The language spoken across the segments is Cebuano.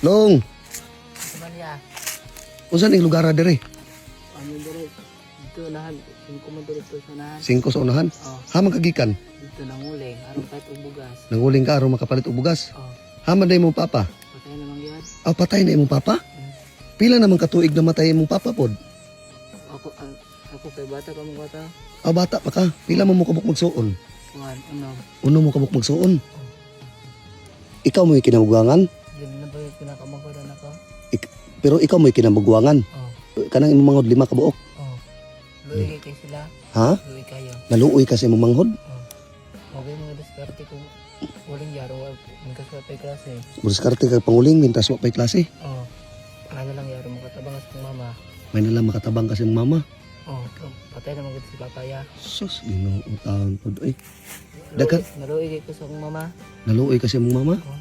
Long, Man ya. unsa ning lugar diri? Ano dire? Dito unahan, singko man dire to sa unahan. Singko sa unahan. Oh, Haman kagikan. dito nanguling, aron kahit og bugas. Nanguling ka aron makapalit og bugas. Oh, Haman na imong papa. patay na man gyud. Ah, patay na imong papa? Pila naman katuig na matay imong papa pod? Ako ah, ako kay bata pa mo bata. Ah, bata pa ka. Pila man mo kabuk magsuon? Kuan, ano? Uno mo kabuk magsuon. Ikaw mo'y kinamuguangan, Yun na ba yung pinakamagod na ko? Pero ikaw mo'y kinamuguangan. Oh, Kanang imong manghod lima ka buok. Oh. Luoy kay sila, Ha? Luoy kayo. Naluoy ka sa imong manghod? Oh. Okay mga diskarte kung uling yaro, mingkas wa pa'y klase. Mudiskarte ka panguling mintas wa pa'y klase. Oh. Ano lang yaro makatabang sa akong mama. May nalang makatabang ka sa imong mama. Oh, patay na man gud si papa ya. Sus, Ginoo taon pod oy. Daga- Naluoy kay ko sa akong mama. Naluoy ka sa imong mama? Oh.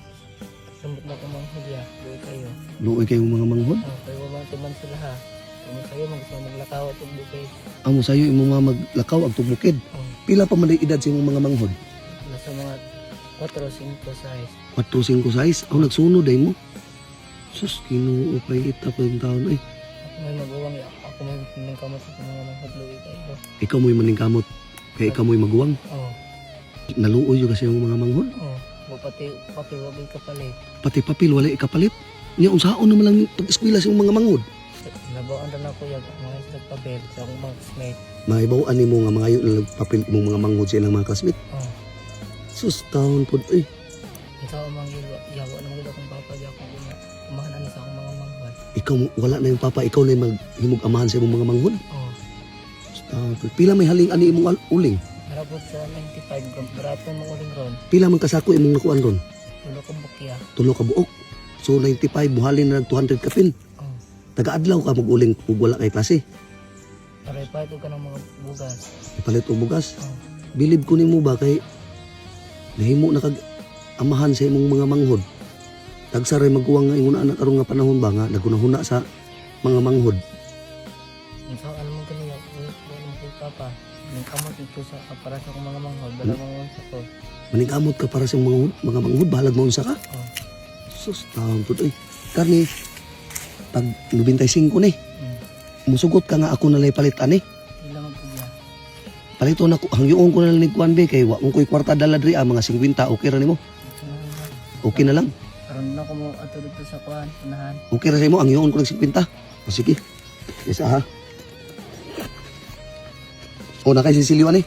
Sambot na akong manghod ya. Luoy kayo. Luoy kay imong mga manghod? Oh, kayo man tuman sila ha. Kung kayo mag gusto maglakaw at bukid. Amo sayo imong mga maglakaw ag bukid. Oh, Pila pa man edad sa imong mga manghod? Nasa mga 4 5 size. 4 5 size. Aw, nagsunod ay mo. Sus, Ginoo pay ita pa yung taon ay. Ako may maguwang ya. Ako may nangkamot sa mga manghod, luoy kayo. Ikaw mo'y maningkamot. Kaya ikaw mo'y maguwang. Oh, Naluoy yun kasi yung mga manghod. Oh. Wa pati papel wa gyud kapalit. Pati papel wala ikapalit. Nya unsaon naman lang pag-eskwela sa imong mga manghod. Nabawaan ra na ko ya mga sila papel sa akong mga classmate. Maibaw ani mo nga mga yun lang papel imong mga manghod sa ilang mga classmate. Oh, Sus, taon pod ay. Ikaw ang mga yawa na mga akong papa ya akong una. Umahan ani sa akong mga manghod. Ikaw wala na yung papa, ikaw na yung maghimog amahan sa imong mga manghod. Oh, Sus, taon pod. Pila may haling ani imong uling? Narabot sa 95 gram barato mong uling ron. Pila man kasako imong nakuan ron? Tulo ka bukya. Tulo ka buok. So 95 buhalin na nag 200 kapin. Oh, Taga-adlaw ka mag-uling ug wala kay klase. Aray pa ito ka ng mga bugas. Ipalit og bugas. Oh, Bilib ko nimo ba kay nahimo na kag amahan sa imong mga manghod. Tagsa ray maguwang nga ingon anak karon nga panahon ba nga nagunahuna sa mga manghod. Ikaw, alam mo kaniya, wala mo kay papa. Nangkamot ito sa para sa akong mga manghod, bala mga unsa ko. Maningkamot ka para sa imong mga manghod, bahalag maunsa ka. Oh, Sus, taon pud oy. Karni pag 95 ni, musugot ka nga ako na lay palit ani. Ila man pud ya. Palito na ko, hangyoon ko na lang ni Kuan be kay wa mo ko'y kwarta dala diri ah, mga 50 okay ra nimo. Okay na lang. Aron na ko mo ato dito sa kuan, unahan. Okay ra sa imo, ang hiyon ko ng 50. O sige. Isa ha. O na kay sisiliwan eh.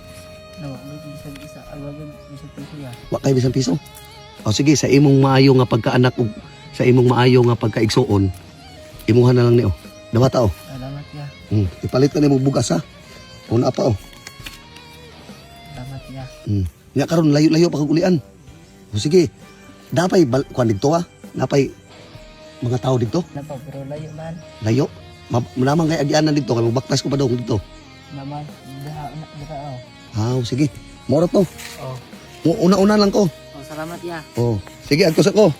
Na wa gud bisag isa, ay wa gud bisag piso ya. Wa kay bisan piso. O sige, sa imong maayo nga pagkaanak ug sa imong maayo nga pagkaigsuon, imuha na lang ni o. Dawata o. Salamat ya. Ipalit ka nimo bugas ha. O na pa o. Salamat ya. Nya karon layo-layo pa kag ulian. O sige. Dapay kuan didto ha. Napay mga tao didto. Napa pero layo man. Layo. Lamang kay agianan didto kay magbaktas ko pa daw didto. Naman daha na dira oh. Ah, o sige. Moro to. Oh, Una-una lang ko. Oh, salamat ya. Oh, sige, agto sa ko.